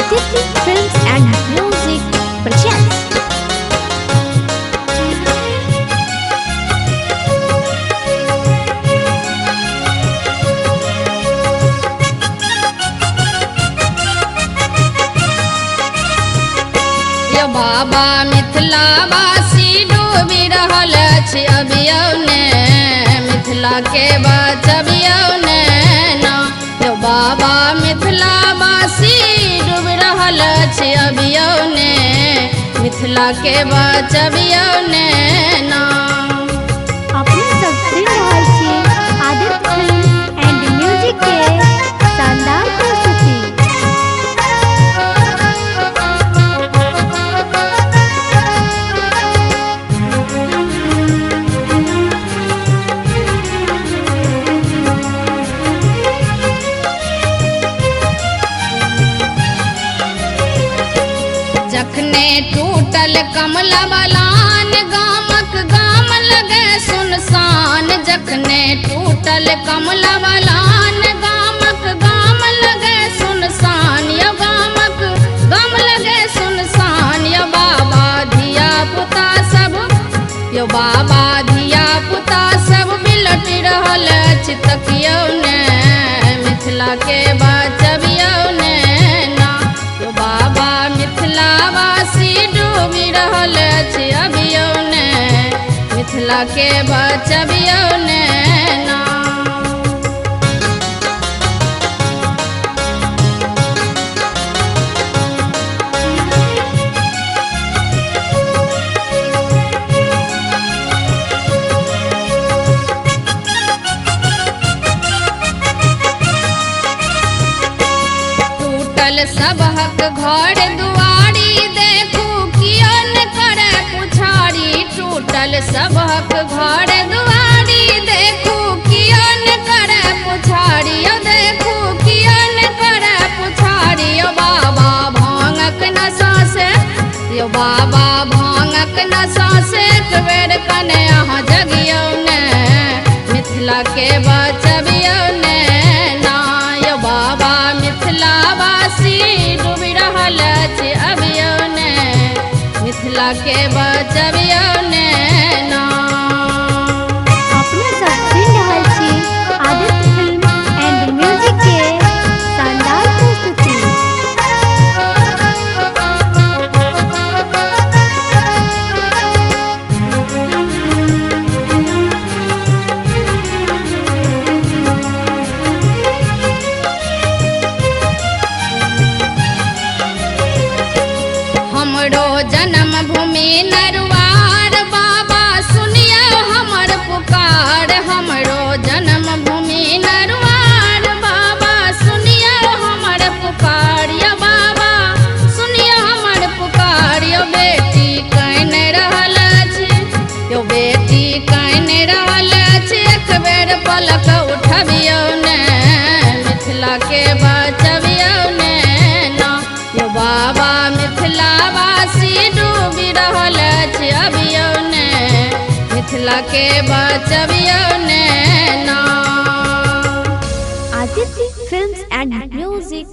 Aditya Films and Music presents. यो बाबा मिथिला वासी डूबि रहल अछि अबियौ ने, मिथिला के बचबियौ ने ना। यो बाबा मिथिला वासी डूबि रहल अछि अबियौ ने, मिथिला के बचबियौ ने ना। अपने सब सुनि रहल छी आदित्य फिल्म एंड म्यूजिक के शानदार प्रस्तुति। जखने टूटल कमला बलान, गामक गाम लगे सुनसान। जखने टूटल कमला बलान, गामक गाम लगे सुनसान। यो गामक गाम लगे सुनसान। यो बाबा धिया पुता सब, यो बाबा धिया पुता सब बिलटि रहल अछि तकियौ ने, मिथिला के बचबियौ ने ना। यो बाबा मिथिला वासी डूबि रहल अछि अबियौ ने, मिथिला के बचबियौ ने ना। टूटल सबहक घर दुआरी, देखू कियो न करे पुछारी। टूटल सबहक घर दुआरी, देखू कियो न करे पुछारी। यो देखू कियो न करे पुछारी। यो बाबा भांगक नशा से, यो बाबा भांगक नशा से एक बेर कने अहाँ जगियौ ने, मिथिला के बचबियौ ने ना। यो बाबा मिथिला वासी डूबि रहल अछि अबियौ ने, मिथिला के बचबियौ ने ना। अपने सब सुनि रहल छी आदित्य फिल्म एंड म्यूजिक के शानदार प्रस्तुति। हमरो जन्मभूमि नरवार, बाबा सुनियो हमर पुकार। हमरो जन्मभूमि नरवार, बाबा सुनियो हमर पुकार। यो बाबा सुनियो हमर पुकार। यो बेटी कानि रहल अछि, यो बेटी कानि रहल अछि, एक बेर पलक उठबियौ ने, मिथिला के बचबियौ ने ना। यो बाबा मिथिला वासी डूबि रहल अछि अबियौ ने, मिथिला के बचबियौ ने ना। Aditya films and music